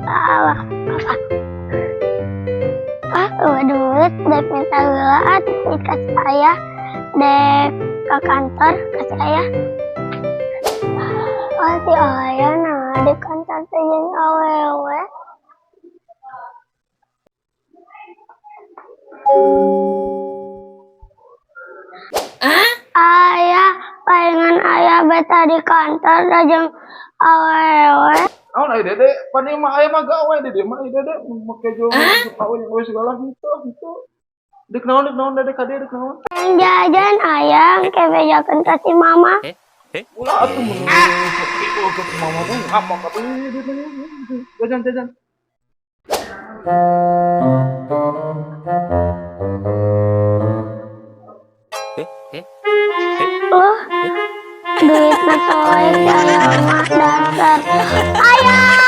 Apa? Apa? Ah, duit dek minta heula ah, duit ka saya dek ke kantor ke saya. Oh, si ayah nah di kantor teh jeung awewe. Ayah, palingan ayah beta di kantor da jeung awewe. Naon ai Dede? Pan ieu mah aya mah gawe Dede mah ai Dede make jual awe yang we segala henteu henteu. Dek naon Dede ka dieu dek naon? Yang jajan ayah ke bejakeun ka si mama. Ulah atuh mun itu ke mama tuh ngamuk atuh jajan jajan. Duitna soek ayah mah dasar. Ayah!